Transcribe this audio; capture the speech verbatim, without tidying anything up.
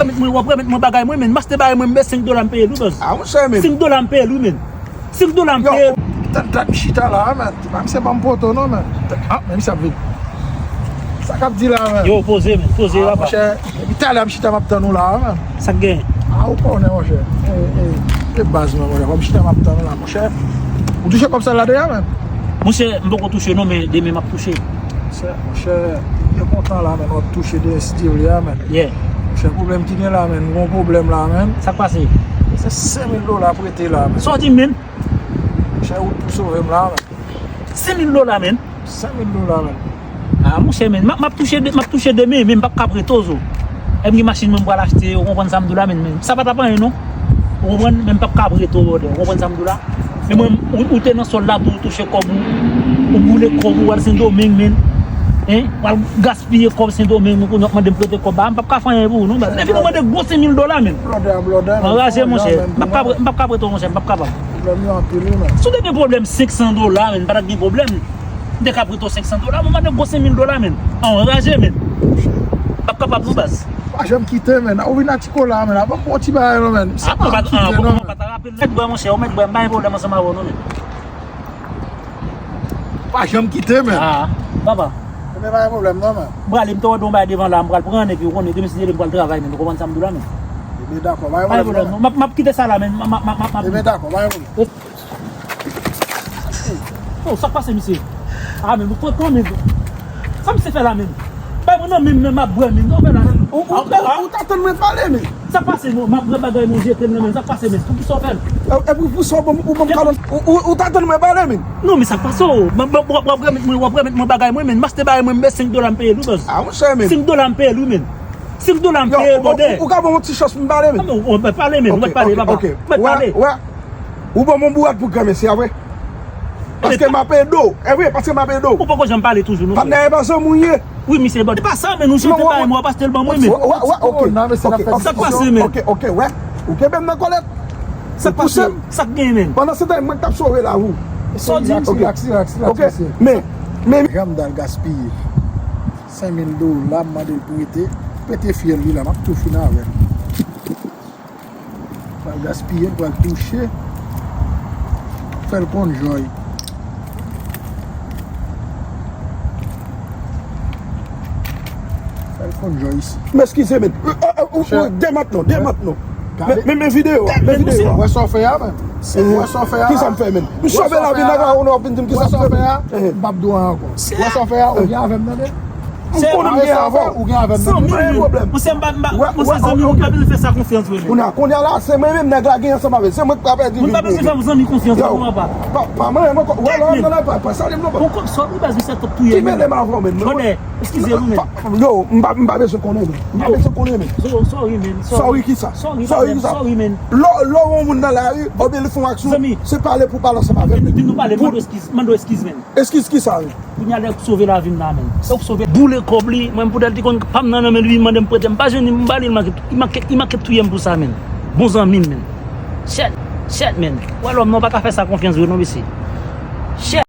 Mwen, w ap remèt mwen bagay mwen, men maste bagay mwen, men senk dola m peye l, wi, baz. Ah, monchè, men. Senk dola m peye l, wi, men. Senk dola m peye l. Yo, dat, dat m chita la, men. Ti pa misye ban m poto, non, men. Ah, men misye ap vin. Sa k ap di la, men? Yo, poze, men. Poze, papa. Ah, monchè, depi talè m chita, m ap tann ou la, men. Sa k gen? Ah, ou konnen, monchè. Eh, eh, e baz mwen, monchè. Fò m chita, m ap tann ou la, monchè. Ou touche kòb sa la deja, men? Monchè, m poko touche, non, men demen m ap touche. Monchè, monchè, m byen kontan la, men, w ap touche de Steve li a, men. Yeah. Monchè, pwoblèm ki gen la, men, m gon pwoblèm la, men. Sa k pase? Se senk mil dola prete la, men. Sa w di, men? Monchè, ou sove m la, men. Senk mil dola, men. Senk mil dola, men. Ah, monchè, men, m ap, m ap touche de, m ap touche demen, men m p ap ka prete w zo. Lè m gen machin mwen m pral achte, ou konprann sa m di w la, men, men sa pa t ap anyen, non. Ou konprann, men m p ap ka prete w, brother. Ou konprann sa m di w la? Men mwen, ou, ou te nan sòl la tou, ou touche kòb ou, ou boule kòb ou, w al Sendomeng, men. Hein? W al gaspiye kòb Sendomeng, men kounye a w ap mande m prete kòb ba, m p ap ka fè anyen pou ou, non, baz. Lè fini, ou mande gwo senk mil dola, men. Blòdè, blòdè, men. Anraje, monchè. M p ap ka pre-, m p ap ka prete w, monchè, m p ap kapab. Pwoblèm yo anpil, wi, men. Si w te gen pwoblèm senk san dola, men, pa t ap gen pwoblèm. M te ka prete w senk san dola, men w mande gwo senk mil dola, men. Anraje, men. M p ap kapab, non, baz. Pa janm kite, men. Ou vin a ti kola, men. Avan m pran ti bagay, non, men. Sa pa kite, non, men. Ou mèt bwè, monchè, ou mèt bwè, m pa gen pwoblèm ansanm avè w, non, men. Pa janm kite, men. Ah, papa. Men pa gen pwoblèm, non, men. M prale, m te wè yon bagay devan la, m pral pran, epi ou konnen, demen si Dye vle, m pral travay, men. Ou konprann sa m di w la, men? Ebyen, dakò, pa gen pwoblèm, non, men. M ap, m ap kite sa la, men. M ap, m ap, m ap, m ap. Ebyen, dakò, pa gen pwoblèm. Oh, sa k pase, misye? Ah, men, ou pran, pran, men. Sa misye fè la, men? Bay mwen nan men m, men m ap bwè, men. Sa w fè la, men? Ou, ou, ou, ou t ap tann mwen pale, men. Sa k pase, non? M ap bwè bagay, non, jete l nan men m. Sa k pase, men? Poukisa w fè l? E, e pou, pou sa w ban m, ou ban m kalòt, ou, ou, ou t ap tann mwen pale, men. Non, men sa k pase, w, w, w, w ap remèt mwen, w ap remèt mwen bagay mwen, men. Maste bagay mwen, men senk dola m peye l, wi, baz. Ah, monchè, men. Senk dola m peye l, wi, men. Senk dola m peye l, brother. Ou, ou ka ban m yon ti chans pou m pale, men? Ah, men, ou, ou mèt pale, men. Ou mèt pale, papa. Ou mèt pale. Ou ban m yon bourad pou granmesi a vre. Paske m ap ede w. E vre, paske m ap ede w. Ou poko janm pale toujou, non. Patnè, e pa zanmi w ye. Wi, misye, bon, e pa sa, men, ou chante bay mwen, paske l ban mwen, men. Wè, wè, ok. Sa k pase, men? Ok, ok, wè. Ou kenbe m nan kòlèt. Sa k pase? Sa k gen, men? Pandan se tan, mwen k t ap sove lavi w. Sa w di? Ok. Rilaks, rilaks, rilaks, mesye. Men, men. Janm dal gaspiye. Senk mil dola, m mande l prete. Prete fyèl li la, m ap tou fini avè l. Pral gaspiye, pral touche. Fè l konn jòy. Fè l konn jòy isi. M eskize, men. Demat non, demat non. Men, men, men videyo a, men videyo a. Wè sa w fè a, men. Wè sa w fè a. Kisa m fè, men? M sove lavi nèg la, ou nou ap vin di m kisa m fè, men. M p ap di w anyen ankò. Wè sa w fè a, ou gen avè m, tande? M konnen m gen avè w. Ou gen avè m, tande? Pa gen pwoblèm. Ou se m pa, m pa, ou se zanmi, ou pa bezwen fè sa konfyans, wi, men. Kounye a, kounye a la, se mwen menm nèg la gen ansanm avè l. Se mwen k pral pèdi vi pou li. Moun pa bezwen fè m zanmi konfyans, non, papa. Pa, pa mwen, mwen, wè lòm nan, pa, pa salye m, non, papa. Ou kòb sòt, ou baz misye ap touye m. Ki mele m avè w, men? Eskize nou, men. Yo, m pa, m pa bezwen konnen, men. M pa bezwen konnen, men. Sorry, men. Sorry kisa? Sorry kisa? Sorry, men. Lè w, lè w wè yon moun nan lari, oubyen li fè yon aksyon, se pale pou pale ansanm avè l, men. Di nou pale, mande w eskiz, mande w eskiz, men. Eskiz kisa, men? Kounye a lè w sove lavi m la, men. Lè w sove boule kòb li, mwen poutèt li konn pa m nan nan men li, li mande m prete, m pa jwenn li, m ba li, li manke, li manke, li manke touye m pou sa, men. Bon zanmi m, men. Shit, shit, men. Wè lòm nan, w pa ka fè sa konfyans vre, non, mesye. Shit.